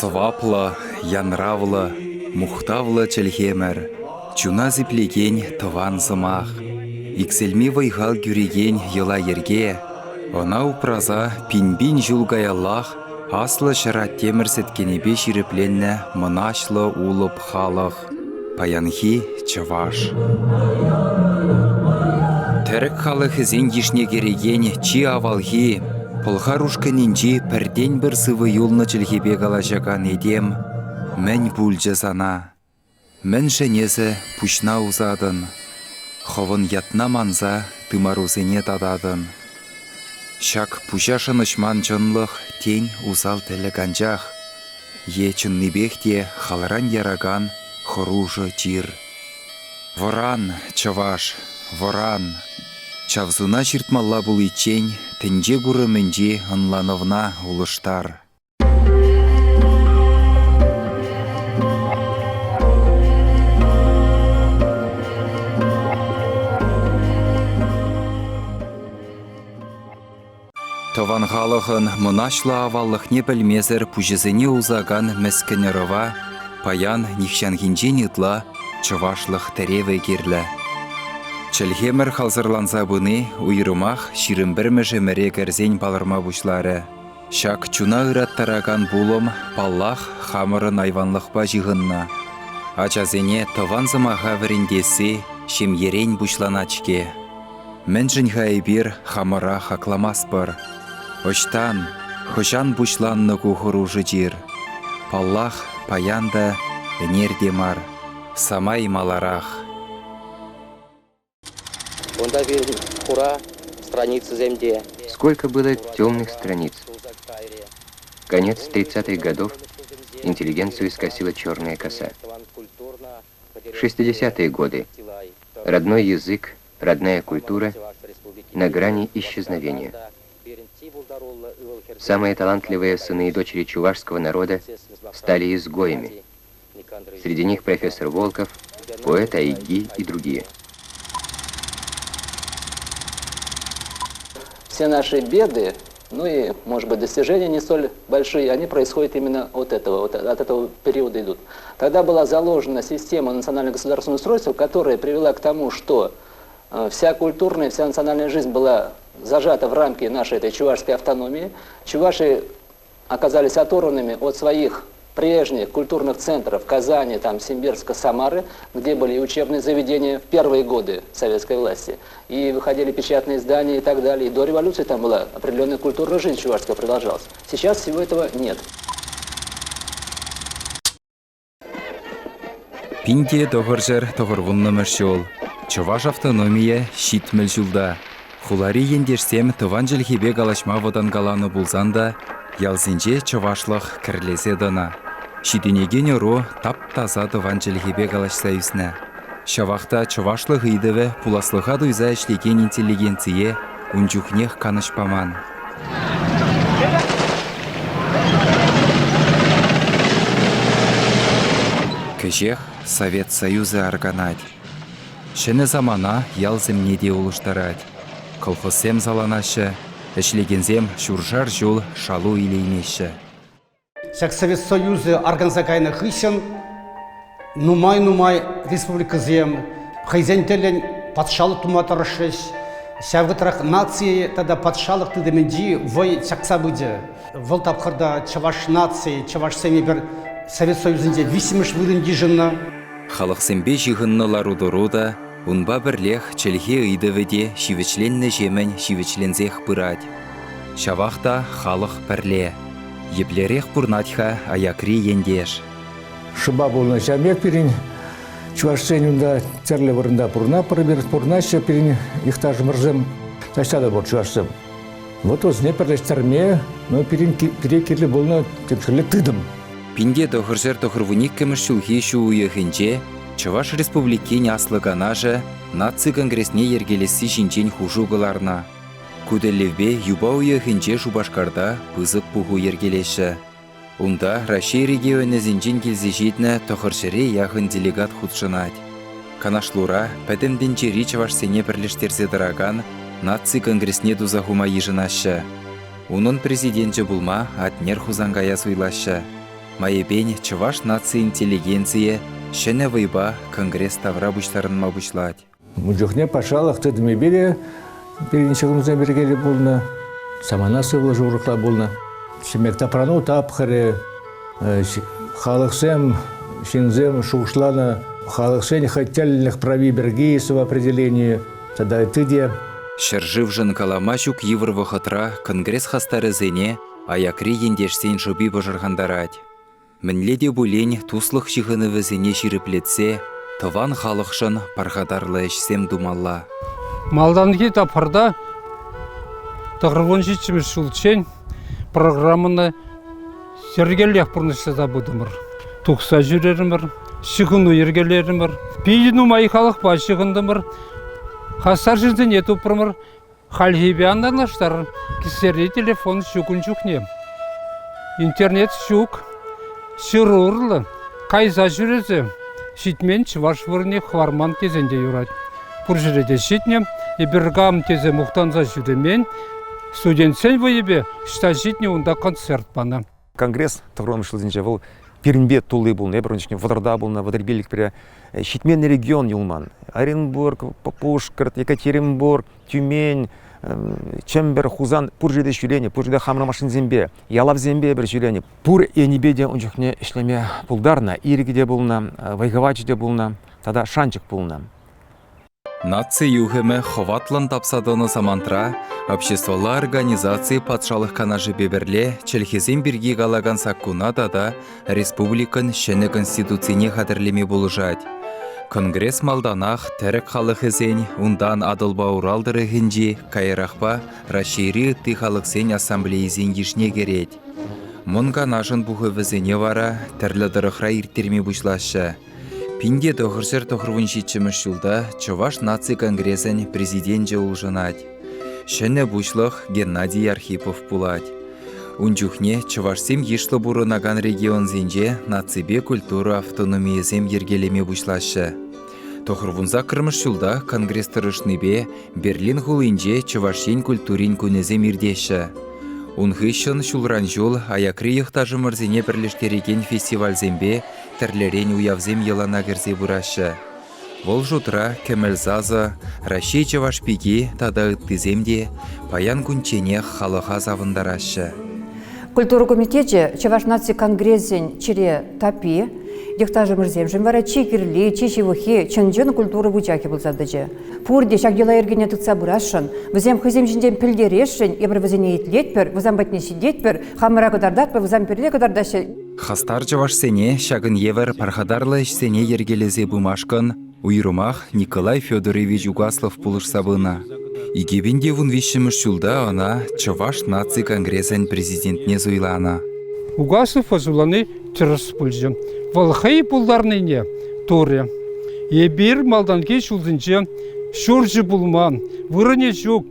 Сӑваплӑ, янравлӑ, мухтавлӑ чӗлхемӗр, чуна сиплекен тӑван сӑмах, иксӗлми вӑй-хал кӳрекен йӑла-йӗрке, ӑна упраса пин-пин ҫул каяллах аслӑ ҫӗр-аттемӗр сӗткенӗпе ҫирӗпленнӗ мӑнаҫлӑ улӑп халӑх, паянхи чӑваш. Тӗрӗк халӑхӗсен йышне кӗрекен чи авалхи, пӑлхар ушкӑнӗнчи пӗртен-пӗр сывӑ юлнӑ чӗлхепе калаҫакан этем мӗн пулчӗ сана? Мӗншӗн эсӗ пуҫна усатӑн, хӑвӑн ятна манса тымарусене тататӑн? Ҫак пуҫа шӑнӑҫман чӑнлӑх, тен, усал тӗлӗк анчах е чӑннипех те халран яракан хӑрушӑ чир. Вӑран, чӑваш, вӑран! Чавсуна ҫыртмалла пуличчен тӗнче курӑмӗнчи ӑнланӑвна улӑштар. Тӑван халӑхӑн мӑнаҫлӑ аваллӑхне пӗлмесӗр пуҫӗсене усакан мӗскӗн ӑрӑва паян нихҫанхинчен ытла чӑвашлӑх тӗревӗ кирлӗ. Чӗлхемӗр халсӑрланса пыни уйрӑмах 21-мӗш ӗмӗре кӗрсен палӑрма пуҫларӗ. Ҫак чуна ыраттаракан пулӑм, паллах, хамӑрӑн айванлӑхпа ҫыхӑннӑ. Ачасене тӑван сӑмаха вӗрентесси ҫемьерен пуҫланать-ҫке. Мӗншӗн-ха эпир хамӑра хакламастпӑр? Ӑҫтан, хӑҫан пуҫланнӑ ку хӑрушӑ чир? Паллах, паян та, ӗнер те мар, самай маларах. Унта пирӗн хура страницӑсем те. Сколько было темных страниц. Конец 30-х годов интеллигенцию скосила черная коса. 60-е годы. Родной язык, родная культура на грани исчезновения. Самые талантливые сыны и дочери чувашского народа стали изгоями. Среди них профессор Волков, поэт Айги и другие. Все наши беды, ну и, может быть, достижения не столь большие, они происходят именно от этого, вот от этого периода идут. Тогда была заложена система национального государственного устройства, которая привела к тому, что э, вся культурная, вся национальная жизнь была зажата в рамки нашей этой чувашской автономии. Чуваши оказались оторванными от своих прежних культурных центров Казани, там, Симбирска, Самары, где были и учебные заведения в первые годы советской власти, и выходили печатные издания и так далее. И до революции там была определенная культурная жизнь чувашская продолжалась. Сейчас всего этого нет. Пинте тӑхӑрҫӗр тӑхӑрвуннӑмӗш ҫул. Чӑваш автономийӗ 70 ҫулта. Хулари ентешсем тӑван чӗлхепе калаҫма вӑтанкаланӑ пулсан та ялсенче чӑвашлӑх кӗрлесе тӑнӑ. Ҫитӗнекен ӑру тап-таса тӑван чӗлхепе калаҫса ӳснӗ. Ҫавах та чӑвашлӑх ыйтӑвӗ пуласлӑха туйса ӗҫлекен интеллигенцие ун чухнех канӑҫ паман. Кӗҫех Совет Союзӗ арканать. Ҫӗнӗ самана ял сӗмне те улӑштарать. Колхозсем саланаҫҫӗ, ӗҫлекенсем ҫуршар ҫул шалу илеймеҫҫӗ. Ҫак Совет Союзӗ арканса кайнӑ хыҫҫӑн нумай-нумай республикӑсем хӑйсен тӗллӗн патшалӑх тума тӑрӑшрӗҫ. Ҫав вӑхӑтрах наци тата патшалӑх тытӑмӗнчи вӑй чакса пычӗ. Вӑл тапхӑрта чӑваш наци, чӑвашсем эпир Совет Союзӗнче виҫҫӗмӗш вырӑн йышӑннӑ. Халӑхсемпе ҫыхӑннӑ лару-тӑру та, унпа пӗрлех чӗлхе ыйтӑвӗ те ҫивӗчленнӗҫемӗн ҫивӗчленсех пырать. Ҫавах та халӑх пӗрле. Еплерех пурнать-ха аякри ентеш? Шӑпа пулнӑ ҫав пек пирӗн чӑвашсен унта тӗрлӗ вырӑнта пурӑнатпӑр эпир, пурӑнаҫҫӗ пирӗн йӑхташӑмӑрсем. Таҫта та пур чӑвашсем. Вот вӗсене пӗрлештерме ну, пирӗн пире кирлӗ пулнӑ тӗрлӗ тытӑм. Пинте тӑхӑрҫӗр тӑхӑрвуниккӗмӗш ҫулхи ҫу уйӑхӗнче Чӑваш Республикин Аслӑ Канашӗ Наци конгресне йӗркелесси ҫинчен хушу кӑларнӑ. Ку тӗллевпе юпа уйӑхӗнче Шупашкарта пысӑк пуху йӗркелеҫҫӗ. Унта Раҫҫей регионӗсенчен килсе ҫитнӗ тӑхӑрҫӗре яхӑн делегат хутшӑнать. Канашлура пӗтӗм тӗнчери чӑвашсене пӗрлештерсе тӑракан Наци конгресне туса хума йышӑнаҫҫӗ. Унӑн президенчӗ пулма Атнер Хусанкая суйлаҫҫӗ. Майӗпен чӑваш наци интеллигенцийӗ ҫӗнӗ вӑйпа конгресс тавра пуҫтарӑнма пуҫлать. Ун чухне патшалӑх тытӑмӗпе те пирӗн ҫыхӑнусем йӗркеллӗ пулнӑ, самана сывлӑшӗ урӑхла пулнӑ. Ҫӗмек тапрану тапхӑрӗ, халӑхсем, ҫынсем шухӑшланӑ халӑхсен хӑйтӗллӗх прави пирки самоопределени тата ытти те. Ҫӗршывшӑн калама ҫук йывӑр вӑхӑтра конгресс хастарӗсене аякри ентешсен шӑпи пӑшӑрхантарать. Мӗнле те пулин туслӑх ҫыхӑнӑвӗсене ҫирӗплетсе тӑван халӑхшӑн пархатарлӑ ӗҫсем тумалла. Малтанхи тапхӑрта 97-мӗш ҫулччен программӑна йӗркеллех пурнӑҫласа пытӑмӑр. Тухса ҫӳрерӗмӗр, ҫыхӑну йӗркелерӗмӗр. Питӗ нумай халӑхпа ҫыхӑнтӑмӑр. Хастар ҫынсене тупрӑмӑр. Хальхипе ан танлаштар, кӗсьери телефон ҫук ун чухне. Интернет ҫук, ҫыру урлӑ кайса ҫӳресе ҫитмен чӑваш вырӑнне хӑварман тесен те юрать. Пур ҫӗре те ҫитнӗ, эпир кам тесе мухтанса ҫӳремен, студентсен вӑйӗпе ӑҫта ҫитнӗ унта концерт панӑ. Конгресс тӑхӑрвуннӑмӗш ҫулсенче вӑл пирӗнпе тулли пулнӑ. Эпир ун чухне вӑтӑрта пулнӑ, вӑтӑр пиллӗкре ҫитмен регион юлман. Оренбург, Пушкӑрт, Екатеринбург, Тюмень, Чӗмпӗр, Хусан пур ҫӗрте ҫӳренӗ, пур ҫӗрте хамӑр машинсемпе, ялавсемпе эпир ҫӳренӗ. Пур енӗпе те ун чухне ӗҫлеме пултарнӑ. Ирӗкӗ те пулнӑ, вӑй-хӑвачӗ те пулнӑ тата шанчӑк пулнӑ. Наци юхӑмӗ хӑватлӑн тапса тӑнӑ самантра обществӑлла организаци Патшалӑх Канашӗпе пӗрле чӗлхесем пирки калакан саккуна тата республикӑн ҫӗнӗ Конституцине хатӗрлеме пулӑшать. Конгресс малтанах тӗрӗк халӑхӗсен, унтан Атӑлпа Урал тӑрӑхӗнчи, каярахпа Раҫҫейри ытти халӑхсен ассамблейисен йышне кӗрет. Мӑн Канашӑн пухӑвӗсене вара тӗрлӗ тӑрӑхра ирттерме пуҫлаҫҫӗ. 1997 ҫулта Чӑваш наци конгресӗн президенчӗ улшӑнать. Ҫӗнӗ пуҫлӑх Геннадий Архипов пулать. Ун чухне чӑвашсем йышлӑ пурӑнакан регионсенче наципе культура автономийӗсем йӗркелеме пуҫлаҫҫӗ. 98 ҫулта конгресс тӑрӑшнипе Берлин хулинче Чӑваш Ен культурин кунӗсем иртеҫҫӗ. Ун хыҫҫӑн ҫулран-ҫул аякри йӑхташӑмӑрсене пӗрлештерекен фестивальсемпе тӗрлӗрен уявсем йӑлана кӗрсе пыраҫҫӗ. Вӑл шутра Кӗмӗл сасӑ, Раҫҫей чӑваш пики тата ыттисем те паян кунчченех халӑха савӑнтараҫҫӗ. Культура комитечӗ Чӑваш наци конгресӗн чӗре таппи, йӑхташӑмӑрсемшӗн вара чи кирли, чи ҫывӑххи чӑн-чӑн культура вучахӗ пулса тӑчӗ. Пурте ҫак йӑла-йӗркене тытса пырасшӑн, вӗсем хӑйсем ҫинчен пӗлтересшӗн, эпир вӗсене итлетпӗр, вӗсем патне ҫитетпӗр, хамӑра кӑтартатпӑр, вӗсем пире кӑтартаҫҫӗ. Хастар чӑвашсене ҫакӑн евӗр пархатарлӑ ӗҫсене йӗркелесе пымашкӑн уйрӑмах Николай Федорович Угаслов пулӑшса пынӑ. 2013 ҫулта ӑна Чӑваш наци конгресӗн президентне суйланӑ. Угаслова суйлани тӗрӗс пулчӗ. Вӑл хӑй пултарнине турӗ. Эпир малтанхи ҫулсенче ҫурчӗ пулман, вырӑнӗ ҫук,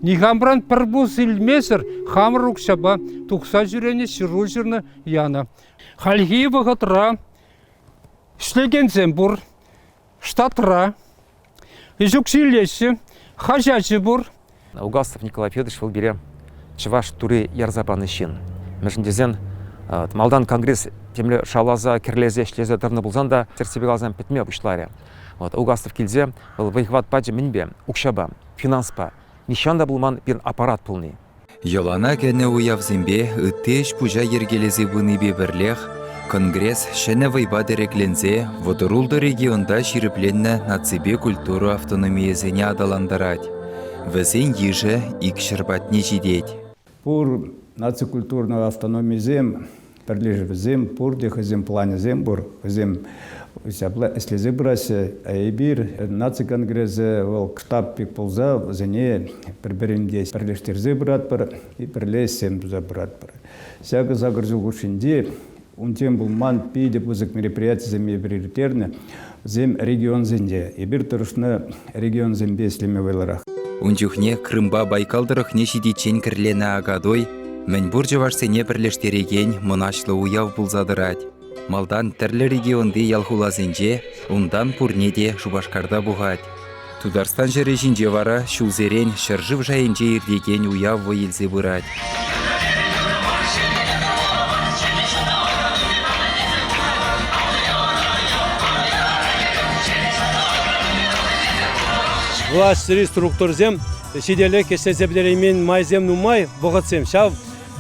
Никамран пӗр пус илмесӗр хамӑр укҫапа тухса ҫӳренӗ ҫыру ҫырнӑ янӑ. Хальхи вӑхӑтра ӗҫлекенсем пур, штатра, ӗҫ укҫи илеҫҫӗ, хаҫачӗ пур. Угасов Николай Федорович вӑл пире чӑваш тури ярса панӑ ҫын. Мӗншӗн тесен малтан конгресс темле шавласа, кӗрлесе, ӗҫлесе тӑрнӑ пулсан та тӗрӗссипе каласан пӗтме пуҫларӗ. Вот Угасов килсе вӑл вӑй-хӑват пачӗ мӗнпе? Укҫапа, финанспа. Нихҫан та пулман пирӗн аппарат пулни. Йӑлана кӗнӗ уявсемпе ытти ӗҫ-пуҫа йӗркелесе пынипе пӗрлех Конгресс ҫӗнӗ вӑйпа тӗрекленсе вӑтӑр регионта ҫирӗпленнӗ наципе культура автономийӗсене аталантарать. Вӗсен йышӗ 200 патне ҫитет. Пур наци культурный автономисем, пӗрлешӗвӗсем пурте хӑйсен планӗсем пур. Вӗсем ҫапла ӗҫлесе пыраҫҫӗ. Эпир наци конгресӗ вӑл штаб пек пулса вӗсене пӗр-пӗринпе пӗрлештерсе пыратпӑр, пӗрле ӗҫсем туса пыратпӑр. Ҫакӑ сакӑр ҫул хушшинче унччен пулман питӗ пысӑк мероприятисем эпир ирттернӗ. Вӗсем регионсенче. Эпир тӑрӑшнӑ регионсемпе ӗҫлеме вӑйлӑрах. Ун чухне Крымпа Байкал тӑрӑхне ҫитиччен кӗрленӗ Акатуй мӗнпур чӑвашсене пӗрлештерекен мӑнаҫлӑ уяв пулса тӑрать. Малтан тӗрлӗ регионти ял-хуласенче, унтан пурне те Шупашкарта пухать. Тутарстан ҫӗрӗ ҫинче вара ҫулсерен ҫӗршыв шайӗнче иртекен уяв вӑй илсе пырать. Влаҫри структурӑсем ҫителӗк ӗҫлесе пӗтереймен майсем нумай вӑхӑтсем. Ҫав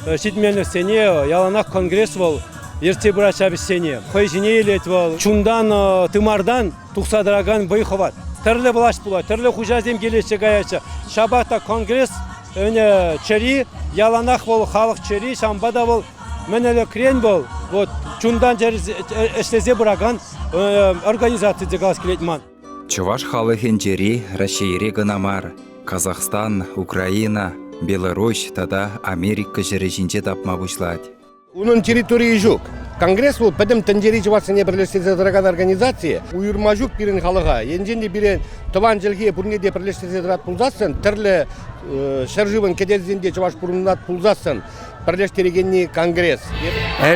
ҫитменлӗхсене яланах конгресс вӑл ертсе пырать ҫав ӗҫсене. Хӑй ҫине илет вӑл. Чунтан, тымартан тухса тӑракан вӑй-хӑват. Тӗрлӗ влаҫ пулать, тӗрлӗ хуҫасем килеҫҫӗ каяҫҫӗ. Ҫапах та конгресс ӗнӗ чӗри яланах вӑл халӑх чӗри, ҫавӑнпа та вӑл мӗн ӗлӗкрен вӑл вот чунтан ӗҫлесе пыракан организаци те калас килет ман. Чӑваш халӑхӗн чӗри Раҫҫейре кӑна мар, Казахстан, Украина, Беларуҫ тата Америка ҫӗрӗ ҫинче тапма пуҫлать. Унӑн территорийӗ ҫук. Конгресс вӑл пӗтӗм тӗнчери чӑвашсене пӗрлештерсе тӑракан организаци. Уйӑрма ҫук пирӗн халӑха. Енчен те пире тӑван чӗлхе пурне те пӗрлештерсе тӑрать пулсассӑн, тӗрлӗ ҫӗршывӑн кӗтесӗсенче чӑваш пурӑнать пулсассӑн, пӗрлештерекенни конгресс.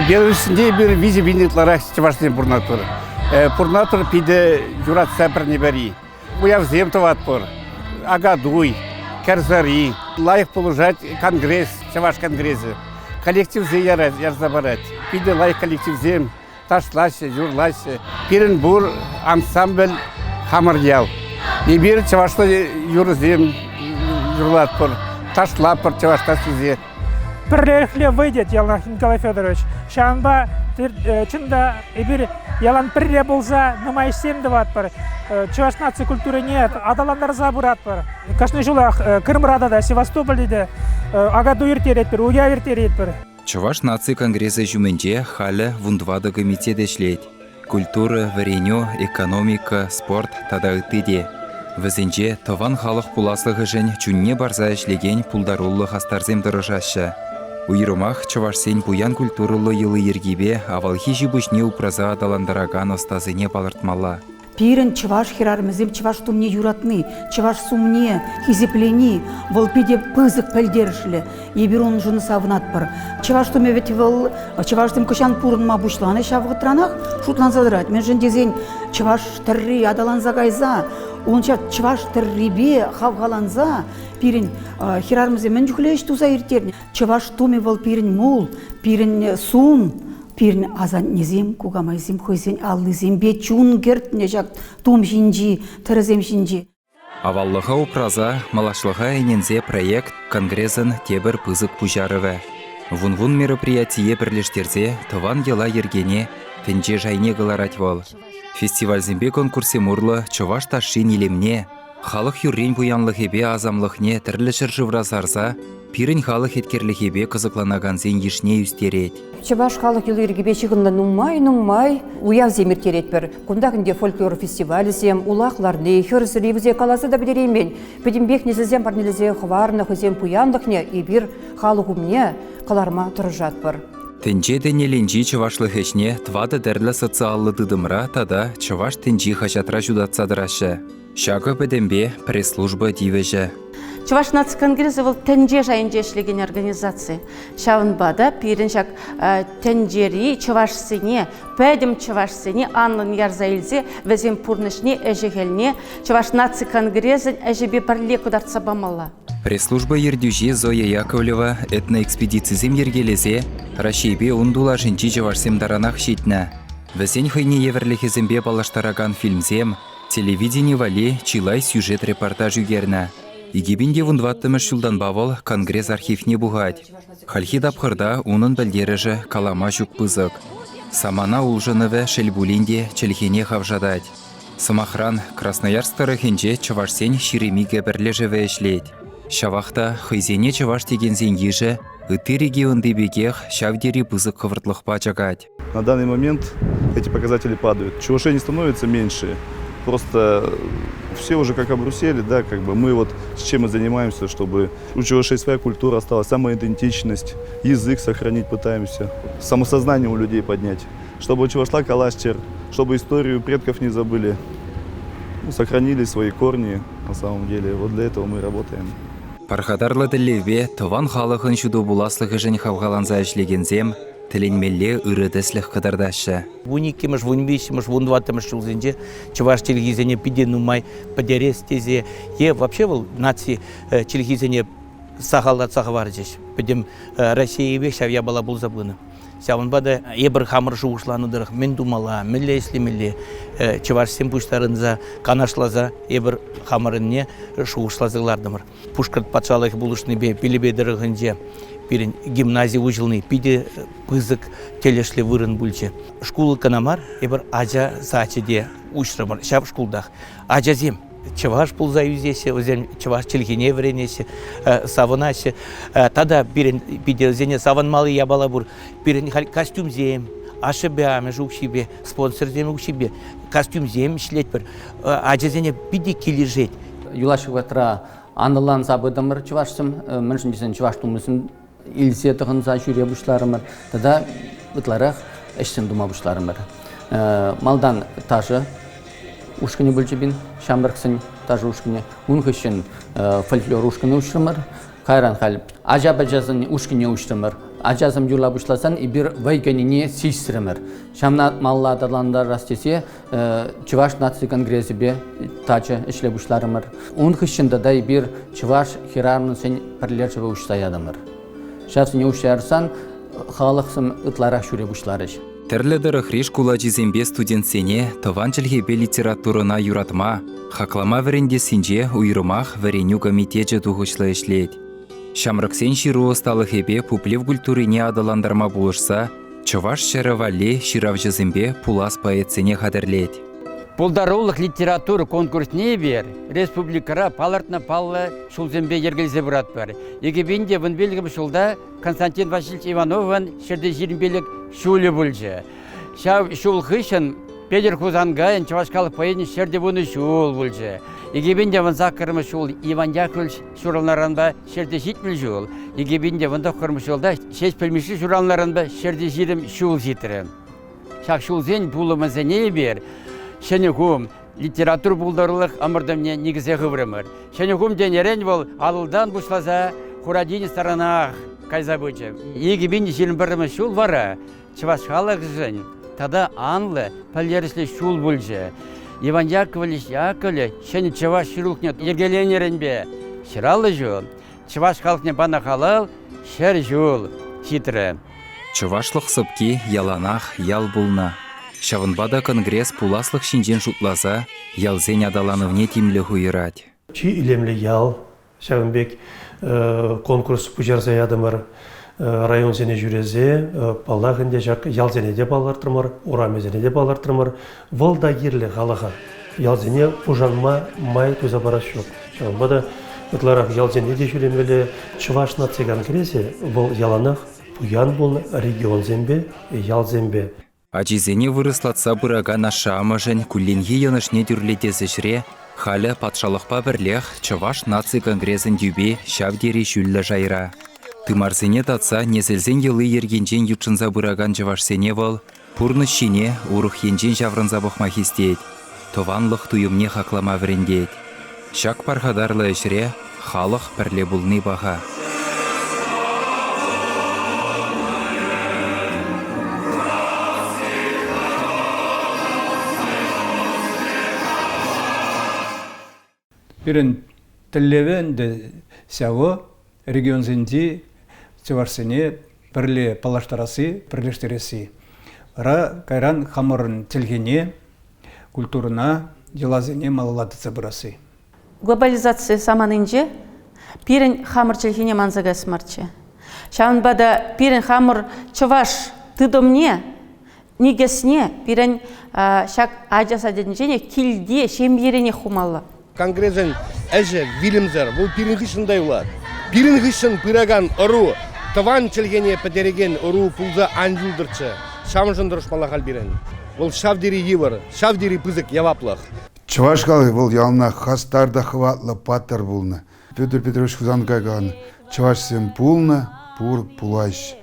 Беларуҫсенче эпир 3000 ытларах чӑвашсем пурӑнатпӑр. Пурӑнатпӑр питӗ юратса пӗрне-пӗри. Уявсем тӑватпӑр. Акатуй, Кӗрсӑри. Лайӑх пулӑшать конгресс, чӑваш конгресӗ. Коллективсем ярса парать. Питӗ лайӑх коллективсем ташлаҫҫӗ, юрлаҫҫӗ. Пирӗн пур ансамбль хамӑр ял. Эпир чӑвашла юрӑсем юрлатпӑр, ташлатпӑр чӑваш ташшисе. Пӗрлехле вӑй тет яланах Николай Федорович. Ҫавӑнпа чӑн та эпир ялан пӗрле пулса нумай ӗҫсем тӑватпӑр. Чӑваш наци культурине аталантарса пыратпӑр. Кашни ҫулах Крымра тата Севастопольте те Акатуй ирттеретпӗр, уяв ирттеретпӗр. Чӑваш наци конгресӗ ҫумӗнче халӗ вунтӑватӑ комитет ӗҫлет. Культура, вӗренӳ, экономика, спорт тата ытти те. Вӗсенче тӑван халӑх пуласлӑхӗшӗн чунне парса ӗҫлекен пултаруллӑ хастарсем тӑрӑшаҫҫӗ. Уйрӑмах чӑвашсен пуян культурӑллӑ йӑли-йӗркипе авалхи ҫи-пуҫне упраса аталантаракан ӑстасене палӑртмалла. Пирӗн чӑваш хӗрарӑмӗсем чӑваш тумне юратни, чӑваш сумне хисеплени вӑл питӗ пысӑк пӗлтерӗшлӗ. Эпир уншӑн савӑнатпӑр. Чӑваш тумӗ вӗт вӑл чӑвашсем хӑҫан пурӑнма пуҫланӑ ҫав вӑхӑтранах шутланса тӑрать. Мӗншӗн тесен чӑваш тӗрри аталанса кайса, ун ҫак чӑваш тӗррипе хавхаланса пирӗн хӗрарӑмсем мӗн чухлӗ ӗҫ туса ирттернӗ. Чӑваш тумӗ вӑл пирӗн мул, пирӗн сум, Пирӗн асаннесем, кукамайсем хӑйсен аллисемпе чун кӗртнӗ ҫак тум ҫинчи, тӗрӗсем ҫинчи. Аваллӑха упраса, малашлӑха ӗненсе проект Конгресӑн тепӗр пысӑк пуҫарӑвӗ. Вун-вун мероприятие пӗрлештерсе тӑван йӑла-йӗркене тӗнче шайне кӑларать вӑл. Фестивальсемпе конкурссем урлӑ чӑваш ташшин илемне, Халӑх юррин пуянлӑхӗпе асамлӑхне тӗрлӗ ҫӗршывра сарса пирӗн халӑх еткерлӗхӗпе кӑсӑкланакансен йышне ӳстерет. Чӑваш халӑх йӑли-йӗркипе ҫыхӑннӑ нумай-нумай уявсем ирттеретпӗр. Кунтах ӗнтӗ фольклор фестивалӗсем, улах ларни, хӗр сӑри вӗсене каласа та пӗтереймен. Пӗтӗмпех несӗлсем парнелесе хӑварнӑ хӑйсен пуянлӑхне эпир халӑх умне кӑларма тӑрӑшатпӑр. Тӗнче тенелӗнчи чӑвашлӑх ӗҫне тӑватӑ тӗрлӗ социаллӑ тытӑмра тата Чӑваш тӗнчи хаҫатра ҫутатса тӑраҫҫӗ. Ҫакӑ пӗтӗмпе пресс-служба тивӗҫӗ. Чӑваш наци конгресӗ вӑл тӗнче шайӗнче ӗҫлекен организаци. Ҫавӑнпа та пирӗн ҫак тӗнчери чӑвашсене, пӗтӗм чӑвашсене анлӑн ярса илсе вӗсен пурнӑҫне, ӗҫӗ-хӗлне Чӑваш наци конгресӗн ӗҫӗпе пӗрле кӑтартса памалла. Пресс-служба ертӳҫи Зоя Яковлева этноэкспедицисем йӗркелесе Раҫҫейпе ун тулашӗнчи чӑвашсем таранах ҫитнӗ. Вӗсен хӑйне евӗрлӗхӗсемпе паллаштаракан фильмсем, Телевидени валли чылай сюжет-репортаж ӳкернӗ. 2014 ҫултанпа вӑл Конгресс архивне пухать. Хальхи тапхӑрта унӑн пӗлтерӗшӗ калама ҫук пысӑк. Самана улшӑнӑвӗ, шел пулин те, чӗлхене хавшатать. Сӑмахран, Красноярск тӑрӑхӗнче чӑвашсен 22 пӗрлешӗвӗ ӗҫлет. Ҫавах та хӑйсене чӑваш текенсен йышӗ ытти регионти пекех ҫав тери пысӑк хӑвӑртлӑхпа чакать. На данный момент эти показатели падают. Чувашей не становится меньше, просто все уже как обрусели, да, как бы мы вот с чем мы занимаемся, чтобы у чувашей своя культура осталась, самоидентичность, язык сохранить пытаемся, самосознание у людей поднять, чтобы чувашла каластер, чтобы историю предков не забыли, ну, сохранили свои корни на самом деле. Вот для этого мы работаем. Пархатарлӑ тӗллевпе тӑван халӑхӑн ҫутӑ пуласлӑхӗшӗн хавхаланса ӗҫлекенсем тӗлӗнмелле ырӑ тӗслӗх кӑтартаҫҫӗ. Вуниккӗмӗш, вунвиҫҫӗмӗш, вунтӑваттӑмӗш ҫулсенче чӑваш чӗлхисене питӗ нумай пӗтерес тесе е вообще вӑл наци чӗлхисене сахаллатса хӑварчӗҫ. Пӗтӗм Российипех ҫав япала пулса пынӑ. Ҫавӑнпа та эпир хамӑр шухӑшланӑ тӑрӑх мӗн тумалла, мӗнле ӗҫлемелле, чӑвашсем пуҫтарӑнса, канашласа эпир хамӑрӑнне шухӑшласа кӑлартӑмӑр. Пушкӑрт патшалӑхӗ пулӑшнипе Пелепей тӑрӑхӗнче пирӗн гимнази уҫӑлни питӗ пысӑк тӗлӗшлӗ вырӑн пулчӗ. Шкул кӑна мар, эпир ача сачӗ те уҫрӑмӑр ҫав шкултах. Ачасем чӑваш пулса ӳсеҫҫӗ, вӗсем чӑваш чӗлхине вӗренеҫҫӗ, савӑнаҫҫӗ. Тата пирӗн питӗ вӗсене савӑнмалли япала пур. Пирӗн халь костюмсем, ашшӗпе амӑшӗ укҫипе, спонсорсем укҫипе костюмсем ӗҫлетпӗр. Ачасене питӗ килӗшет. Юлашки вӑхӑтра анлӑланса пытӑмӑр чӑвашсем, мӗншӗн тесен чӑваш тумӗсем илсе тӑхӑнса ҫӳре пуҫларӑмӑр тата ытларах ӗҫсем тума пуҫларӑмӑр. Малтан ташӑ ушкӑнӗ пулчӗ пин, ҫамрӑксен ташӑ ушкӑнӗ. Ун хыҫҫӑн фольклор ушкӑнӗ уҫрӑмӑр. Кайран халь ача-пӑчасен ушкӑнне уҫрӑмӑр. Ачасем юрла пуҫласан эпир вӑй кӗнине сисрӗмӗр. Ҫавна малалла аталантарас тесе Чӑваш наци конгресӗпе тачӑ ӗҫле пуҫларӑмӑр. Ун хыҫҫӑн тата эпир чӑваш хӗрарӑмсен пӗрлешӗвӗ уҫса ятӑмӑр. Ҫавсене уҫса ярсан халӑхсем ытларах ҫӳре пуҫларӗҫ. Тӗрлӗ тӑрӑхри шкул ачисемпе студентсене тӑван чӗлхепе литературӑна юратма, хаклама вӗрентессинче уйрӑмах вӗренӳ комитечӗ тухӑҫлӑ ӗҫлет. Ҫамрӑксен ҫыру ӑсталӑхӗпе пуплев культурине аталантарма пулӑшса Чӑваш ҫӗрӗ валли ҫыравҫӑсемпе пулас поэтсене хатӗрлет. Пултарулӑх литература конкурсне эпир республикӑра палӑртнӑ паллӑ ҫулсемпе йӗркелесе пыратпӑр. 2015 ҫулта Константин Васильевич Ивановӑн ҫӗрте 25 ҫулӗ пулчӗ. Ҫав ҫул хыҫҫӑн Петӗр Хусанкайӑн Чӑваш халӑх поэчӗн ҫӗрте вунӑ ҫул пулчӗ. 2018 ҫул Иван Яковлевич ҫуралнӑранпа ҫӗрте 70 ҫул, 2019 ҫулта Ҫеҫпӗл Мишши ҫуралнӑранпа ҫӗрте 20 ҫул ҫитрӗ. Ҫак ҫулсен пулӑмӗсене эпир Ҫӗнӗ хум литература пултарулӑх ӑмӑртӑвне никӗсе хыврӑмӑр. Ҫӗнӗ хум тенӗрен вӑл Атӑлтан пуҫласа Хура тинӗс таранах кайса пычӗ. 2021 ҫул вара чӑваш халӑхӗшӗн тата анлӑ пӗлтерӗшлӗ ҫул пулчӗ. Иван Яковлевич Яковлев ҫӗнӗ чӑваш ҫырулӑхне йӗркеленӗренпе 150 ҫул, чӑваш халӑхне панӑ халал 100 ҫул ҫитрӗ. Чӑвашлӑх сӑпки яланах ял пулнӑ. Ҫавӑнпа та конгресс пуласлӑх ҫинчен шутласа ялсен аталанӑвне тимлӗх уйӑрать. Чи илемлӗ ял Ҫавӑн пек конкурс пуҫарса ятӑмӑр. Районсене ҫӳресе, паллах ӗнтӗ, ҫак ялсене те палӑртрӑмӑр, урамӗсене те палӑртрӑмӑр. Вӑл та кирлӗ халӑха. Ялсене пушанма май туса парас ҫук. Ҫавӑнпа та ытларах ялсене те ҫӳремелле. Чӑваш наци конгресӗ вӑл яланах пуян пулнӑ регионсемпе, ялсемпе. Ачисене вырӑслатса пыракан ашшӗ-амӑшӗн кулленхи йӑнӑшне тӳрлетес ӗҫре халӗ патшалӑхпа пӗрлех Чӑваш наци конгресӗн тӳпи ҫав тери ҫӳллӗ шайра. Тымарсене татса несӗлсен йӑли-йӗркинчен ютшӑнса пыракан чӑвашсене вӑл пурнӑҫ ҫине урӑх енчен ҫаврӑнса пӑхма хистет, тӑванлӑх туйӑмне хаклама вӗрентет. Ҫак пархатарлӑ ӗҫре халӑх пӗрле пулни паха. Пирӗн тӗллевӗ ӗнтӗ ҫавӑ регионсенчи чӑвашсене пӗрле паллаштарасси, пӗрлештересси. Вара кайран хамӑрӑн чӗлхене, культурӑна, йӑласене малалла тытса пырасси. Глобализаци саманинче пирӗн хамӑр чӗлхене манса каяс марччӗ. Ҫавӑнпа та пирӗн хамӑр чӑваш тытӑмне, никӗсне пирӗн ҫак ача садӗнченех килте, ҫемьеренех хумалла. Конгресӑн ӗҫӗ вилӗмсӗр, вӑл пирӗн хыҫҫӑн та юлать. Пирӗн хыҫҫӑн пыракан ӑру тӑван чӗлхене пӗтерекен ӑру пулса ан юлтӑрччӗ. Ҫавӑншӑн тӑрӑшмалла халь пирӗн. Вӑл ҫав тери йывӑр, ҫав тери пысӑк яваплӑх. Чӑваш халӑхӗ вӑл яланах хастар та хӑватлӑ паттӑр пулнӑ. Петр Петрович Хусанкай каланӑ, чӑвашсем пулнӑ, пур, пулаҫ.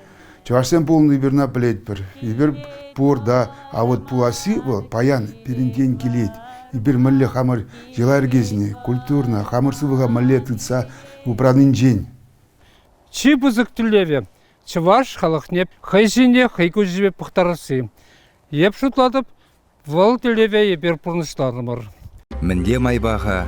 Чӑвашсем пулнӑ эпир ӑна пӗлетпӗр. Эпир пур да, а вот пуласси вӑл паян пирӗнтен килет. Эпир мӗнле хамӑр йӑла-йӗркесене, культурӑна, хамӑр сывлӑха мӗнле тытса упранинчен. Чи пысӑк тӗллевӗ чӑваш халӑхне хӑй ҫине хӑй куҫӗпе пӑхтарасси. Эп шутлатӑп, вӑл тӗллеве эпир пурнӑҫларӑмӑр. Мӗнле майпа-ха?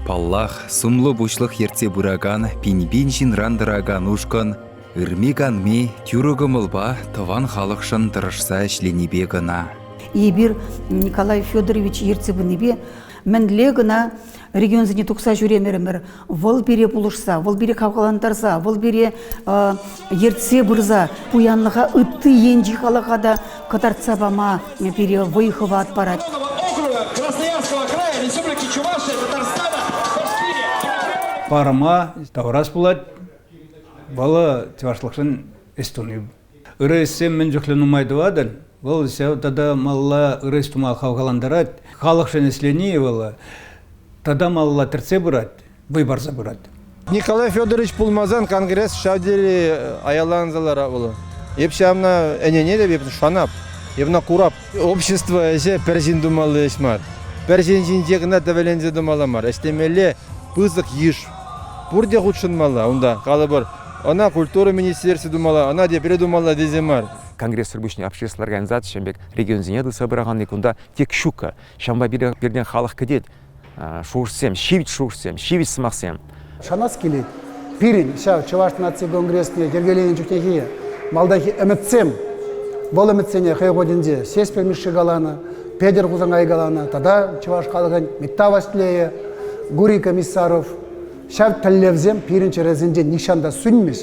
Паллах, сумлӑ пуҫлӑх ертсе пыракан пин-пин ҫынран тӑракан ушкӑн ырми-канми тӳрӗ кӑмӑлпа тӑван халӑхшӑн тӑрӑшса ӗҫленипе кӑна. Эпир Николай Федорович ертсе пынипе мӗнле кӑна регионсене тухса ҫӳремерӗмӗр. Вӑл пире пулӑшса, вӑл пире хавхалантарса, вӑл пире ертсе пырса пуянлӑха ытти енчи халӑха та кӑтартса пама пире вӑй-хӑват парать. Красноярского края, Республики Чувашия, Татарстана, Башкирии. Парӑма тавӑрас пулать. Вӑл чӑвашлӑхшӑн ӗҫ туни. Ырӑ ӗҫсем мӗн чухлӗ нумай тӑватӑн, вӑл ҫав тата малалла ырӑ ӗҫ тума хавхалантарать. Халӑхшӑн ӗҫлени вӑл тата малалла тӗртсе пырать, вӑй парса пырать. Николай Федорович пулмасан конгресс ҫав тери аяланса ларать вӑл. Эп ҫавна ӗненетӗп, эп шанап, эп ӑна курап. Общество ӗҫӗ пӗр ҫын тумалли ӗҫ мар. Пӗр ҫын ҫинче кӑна тӗвӗленсе тӑмалла мар. Ӗҫлемелле пысӑк йыш. Пурте хутшӑнмалла унта, калӑпӑр, ӑна культура министерстви тумалла, ӑна тепре тумалла тесе мар. Конгрессӑр пуҫне общественнӑй организаци ҫавӑн пек регионсене тытса пыраканни кунта тек ҫуккӑ. Ҫавӑнпа пиртен халӑх кӗтет. Шухӑшсем, ҫивӗч шухӑшсем, ҫивӗч сӑмахсем. Шанас килет. Пирӗн ҫав Чӑваш наци конгресне йӗркеленӗ чухнехи малтанхи ӗмӗтсем, вӑл ӗмӗтсене хӑй вӑхӑтӗнче Ҫеҫпӗл Мишши каланӑ, Петӗр Хусанкай каланӑ тата чӑваш халӑхӗн Митта Ваҫлейӗ, Гурий Комиссаров. Ҫав тӗллевсем пирӗн чӗресенче нихҫан та сӳнмӗҫ.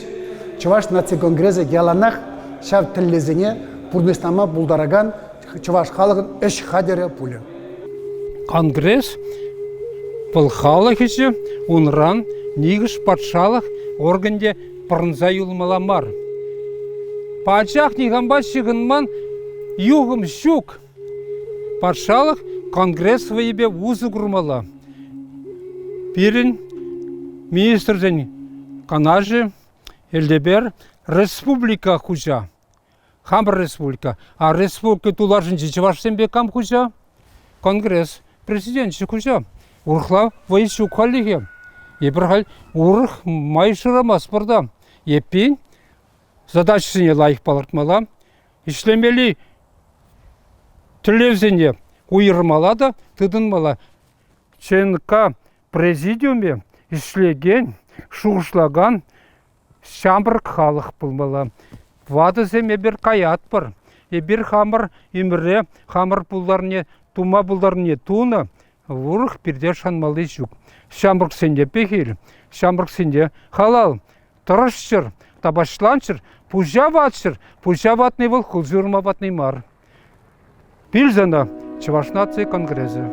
Чӑваш наци конгресӗ яланах ҫав тӗллевсене пурнӑҫлама пултаракан чӑваш халӑхӗн ӗҫ хатӗрӗ пулӗ. Конгресс вӑл халӑх ӗҫӗ, унран нихӑш патшалӑх органӗ те пӑрӑнса юлмалла мар. Пачах никампа ҫыхӑнман юхӑм ҫук. Патшалӑх конгресс вӑйӗпе усӑ курмалла. Пирӗн министрсен канашӗ, Элтепер республика хуҫа. Хамӑр республика. А республика тулашӗнчи чӑвашсемпе кам хуҫа? Конгресс президенчӗ хуҫа. Урӑхла вӑй ҫук хальлӗхе. Эпир халь урӑх май шырамастпӑр та. Эппин, задачӑсене лайӑх палӑртмалла. Ӗҫлемелли тӗллевсене уйӑрмалла та тытӑнмалла. ЧНК президиумӗ ӗҫлекен, шухӑшлакан ҫамрӑк халӑх пулмалла. Ватӑсем эпир каятпӑр. Эпир хамӑр ӗмӗре, хамӑр пултарнине, тума пултарнине тунӑ, урӑх пирте шанмалли ҫук. Ҫамрӑксене пехил, ҫамрӑксене халал. Тӑрӑшчӑр, тапаҫланччӑр, пуҫа ватчӑр. Пуҫа ватни вӑл хул ҫурма ватни мар. Пил сана, Чӑваш наци конгресӗ.